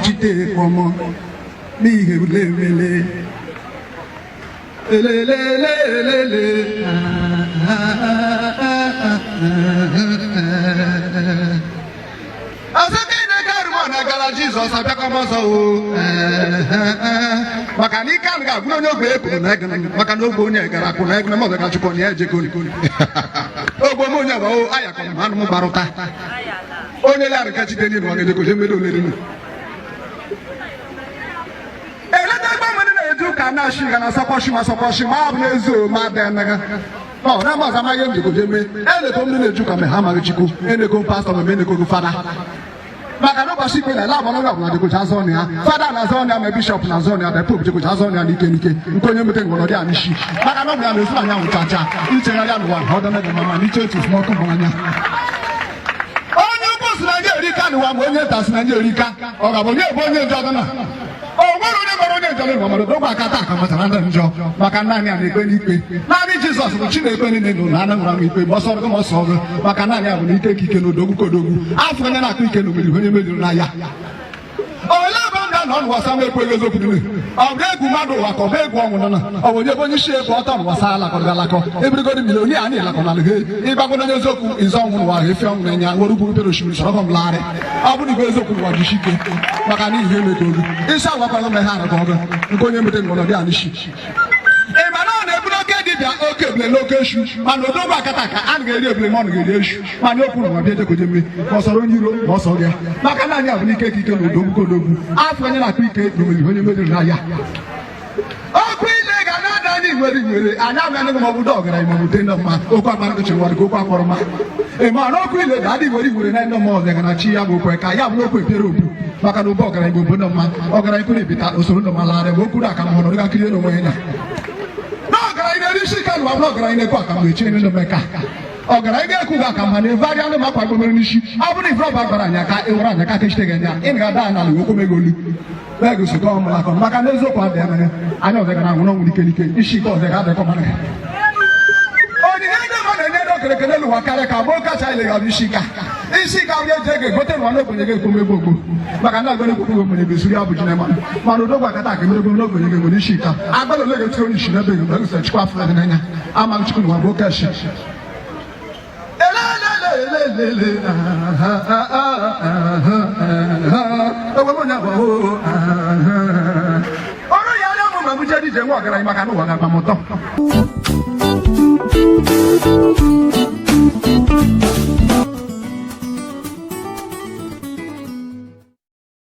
Chite kpọmọ n'ihe lemele elelelelele. Ọzọ ka ị na-ege na gara Jizọs abịakwa m ọzọ o, maka na ike ahụ ga-agwụ onye ogbe ekwuru na ego, maka na ogbe onye gara akwụ na ego na mọdụ ga-achụpụ onye ejego ogbe m onye bụ ayakọ m anụ m gbarụta onye larị ka chite n'iru ọ ga-ejeko je mmeri olerinu eleta egbe mmiri na-eju ụka na-achị ga na asọkọshi ma asọkọshi ma ọ bụ n'ezi ma dị anaga ọ na mazụ amaghị m jeko je mee eleko mmiri na-eju ka me ha amaghị Chukwu eneko pastọ ma eneko gị fada, maka na ụbọchị ikpe na-ele agbara onye ọbụla jekocha azọ ọnụ ya, fada na azọ ọnụ ya, ma bishọp na azọ ọnụ ya, ma popu jekocha azọ ọnụ ya n'ike n'ike nke onye mete ngwọrọ dị ya n'isi, maka na ọ bụ ya na-esi anyanwụ chacha ichegharị ya n'ụwa ọ dọna gị mama n'iche etu ọkụ mmanya. Onye ukwu si na nye erika n'ụwa, ma onye nta si na nye erika, ọ ga-abụ onye bụ onye njọ dọna o nwere onye mara onye njọ n'ụwa, mara ogbe aka taa ka matara ndị njọ, maka naanị a na-ekpe n'ikpe, naanị Jizọs bụ Chineke niile na ụlọ anụ nwụrụ anwụ ikpe ma ọsọ gị ma ọsọ gị, maka naanị a bụ na ike ka ike na odogwu ka odogwu afọ onye na-akụ ike na omeri onye mejuru n'ahịa. Olee ebe m ga-anọ n'ụwa sa m ekweghị eziokwu niile? Ọ bụ egwu mmadụ ụwa ka ọ bụ egwu ọnwụ nọ na ọ bụ onye bụ onye isi ekwu ọtọ n'ụwa saa alakọrọ alakọ ebirigodi milioni a niile akọ n'ala gị ịgbagwo onye eziokwu ịzọ ọnwụ n'ụwa ahụ efi ọnwụ na-enye nwere ugwu bere osimiri sọrọ m larị. Ọ bụrụ igwe eziokwu n'ụwa jisi ike, maka na ihe emego gị isi agwakwara m ha arụkọ ọgụ nke onye mete ngwọrọ dị anịshi. Ị ma na ọ na-ebu n'oke dibịa oke ebule n'oke eshu, mana odogwu akata ka a ga-eri ebule ma ọ ga-eri eshu, mana okwu n'ụwa bịa ejekoje mme ma ọ sọrọ onye iro ma ọ sọ gị, maka na anyị abụ n'ike ka ike na odogwu ka odogwu afọ onye na-akpụ ike na omeri onye mejuru n'ahịa. Okwu ile ga na-ada anyị nwere nwere anyị abịa ma ọ bụ ọgaranya ma ọ bụ dị mma okwu akpara gị chenwara ka okwu akpọrọ mma. Ị ma na okwu ile ga-adị nwere nwere na ndị mma ọzọ ga na chi ya bụ okwe ka ya bụ n'okwu epiere obu, maka na ụba ọgaranya bụ obodo mma ọgaranya kwuru ebita usoro ndụ ma larịị ma okwu aka ma ọnọdụ ga kirie n'onwe ya na ọgaranya na-eri isi ike n'ụwa bụrụ ọgaranya na-ekwu aka ma echie ndị mmeka ọgaranya ga-ekwu gị aka ma na eve arịa ndị ma akwa gbomere n'isi. Ọ bụrụ ife ọba gbara anya ka ịwere anya ka kechite gị anya ị ga-ada n'ala okwu megị olu na-egosokọ ọmụla akọ, maka na eziokwu adịghị anya anya ọzọ gara anwụrụ ọnwụ n'ike n'ike isi ike ọzọ ga-adịkọ mana onyinye ndị mmadụ na-enye ndị okereke n'elu ụwa karịa ka gboo kacha ile ga isi ika isi ika onye ji ego egote nwa n'ogbenye ga-ekwu mmegbu ogbo, maka na agbanye ekwukwu ogbenye ga-esuri abụ ji na mmanụ, mana odogwu akata aka emerego n'ogbenye ga-enwere isi ika agbala ole ga-etiri onye isi n'ebe gị mgbe chukwu afọ dị n'anya amaghị chukwu n'ụwa bụ oke shi. Ọrụ ya arịa mụ ma m jee ije nwa ọgaranya maka na ụwa ga-agba m ụtọ.